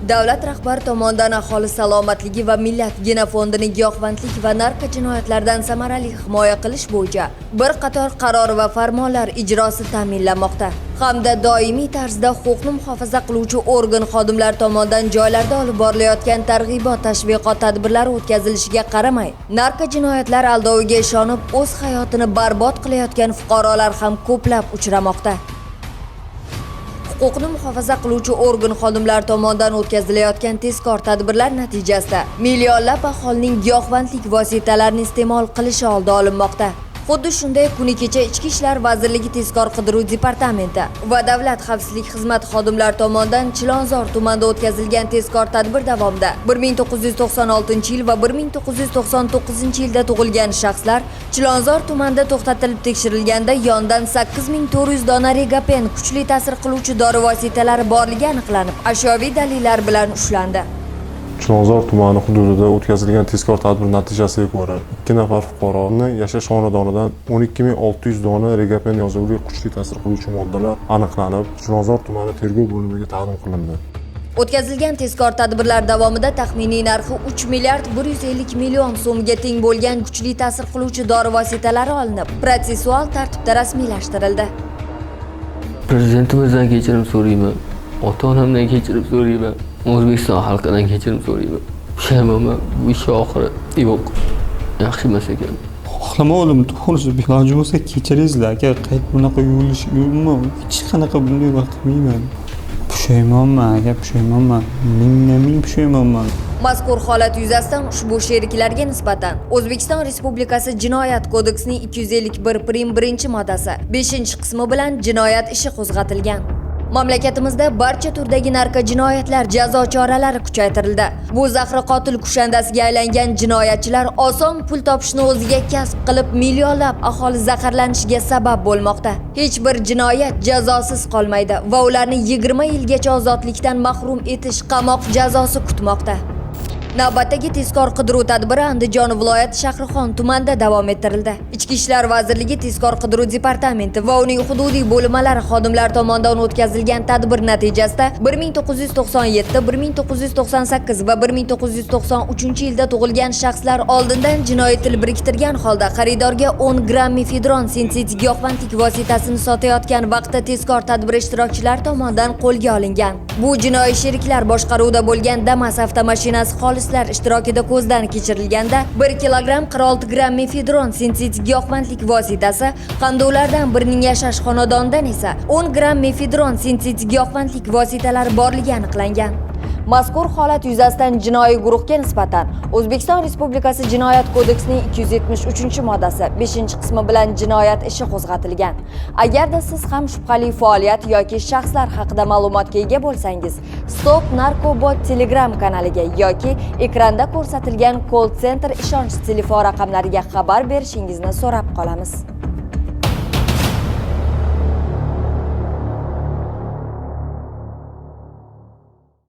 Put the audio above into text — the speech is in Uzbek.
Davlat rahbari tomonidan aholi salomatligi va millat genofondini giyohvandlik va narkojinoyatlardan samarali himoya qilish bo'yicha bir qator qaror va farmonlar ijrosi ta'minlanmoqda hamda doimiy tarzda huquqni muhofaza qiluvchi organ xodimlari tomonidan joylarda olib borilayotgan targ'ibot tashviqot tadbirlari o'tkazilishiga qaramay, narkojinoyatlar aldoviga ishonib, o'z hayotini barbod qilayotgan fuqarolar ham ko'plab uchramoqda. Huquqni muhofaza qiluvchi organ xodimlari tomonidan o'tkazilayotgan tezkor tadbirlar natijasida millionlab aholining giyohvandlik vositalarini iste'mol qilishi oldi olinmoqda. Xuddi shunday kuni kecha Ichki ishlar vazirligi tezkor qidiruv departamenti va Davlat xavfsizlik xizmati xodimlari tomonidan Chilonzor tumanida o'tkazilgan tezkor tadbir davomida 1996 yil va 1999 yilda tug'ilgan shaxslar Chilonzor tumanida to'xtatilib tekshirilganda, yonidan 8400 dona regapen kuchli ta'sir qiluvchi dori vositalari borligi aniqlanib, ashyoviy dalillar bilan ushlandi. Chilonzor tumani hududida o'tkazilgan tezkor tadbir natijasiga ko'ra, ikki nafar fuqaroni yashash xonadonidan 12 600 dona regapen yozuvli kuchli ta'sir qiluvchi moddalar aniqlanib, Chilonzor tumani tergov bo'limiga taqdim qilindi. O'tkazilgan tezkor tadbirlar davomida taxminiy narxi 3 milliard 150 million so'mga teng bo'lgan kuchli ta'sir qiluvchi dori vositalari olinib, protsessual tartibda rasmiylashtirildi. Prezidentimizdan kechirim so'rayman. Ota onamdan kechirim so'rayman. O'zbekiston xalqidan kechirim so'rayman. Pushaymonman, bu ish oxiri yo'q. Yaxshi emas ekan. Xohlamadim, to'g'risi. Iloji bo'lsa, kechiringizlar, aka. Qaytib bunaqa yo'lish yo'lmi, hech qanaqa bunday qilmayman. Pushaymonman, aka, pushaymonman, mingdan ming pushaymonman. Mazkur holat yuzasidan ushbu sheriklarga nisbatan O'zbekiston Respublikasi Jinoyat kodeksining 251 prim 1 moddasi 5 qismi bilan jinoyat ishi qo'zg'atilgan. Mamlakatimizda barcha turdagi narkojinoyatlar jazo choralari kuchaytirildi. Bu zahri qotil kushandasiga aylangan jinoyatchilar oson pul topishni o'ziga kasb qilib, millionlab aholi zaharlanishiga sabab bo'lmoqda. Hech bir jinoyat jazosiz qolmaydi va ularni 20 yilgacha ozodlikdan mahrum etish, qamoq jazosi kutmoqda. Navbatdagi tezkor qidiruv tadbiri Andijon viloyati Shahrixon tumanida davom ettirildi. Ichki ishlar vazirligi tezkor qidiruv departamenti va uning hududiy bo'linmalari xodimlari tomonidan o'tkazilgan tadbir natijasida 1997, 1998 va 1993 yilda tug'ilgan shaxslar oldindan jinoiy til biriktirgan holda xaridorga 10 gramm mefedron sintetik giyohvandlik vositasini sotayotgan vaqtda tezkor tadbir ishtirokchilari tomonidan qo'lga olingan. Bu jinoiy sheriklar boshqaruvida bo'lgan Damas avtomashinasi xolislar ishtirokida ko'zdan kechirilganda, 1 kilogramm 46 gramm mefedron sintetik giyohvandlik vositasi hamda ulardan birining yashash xonadonidan esa 10 gramm mefedron sintetik giyohvandlik vositalari borligi aniqlangan. Mazkur holat yuzasidan jinoiy guruhga nisbatan O'zbekiston Respublikasi Jinoyat kodeksining 273 moddasi 5 qismi bilan jinoyat ishi qo'zg'atilgan. Agarda siz ham shubhali faoliyat yoki shaxslar haqida ma'lumotga ega bo'lsangiz, Stop Narkobot Telegram kanaliga yoki ekranda ko'rsatilgan call center ishonch telefon raqamlariga xabar berishingizni so'rab qolamiz.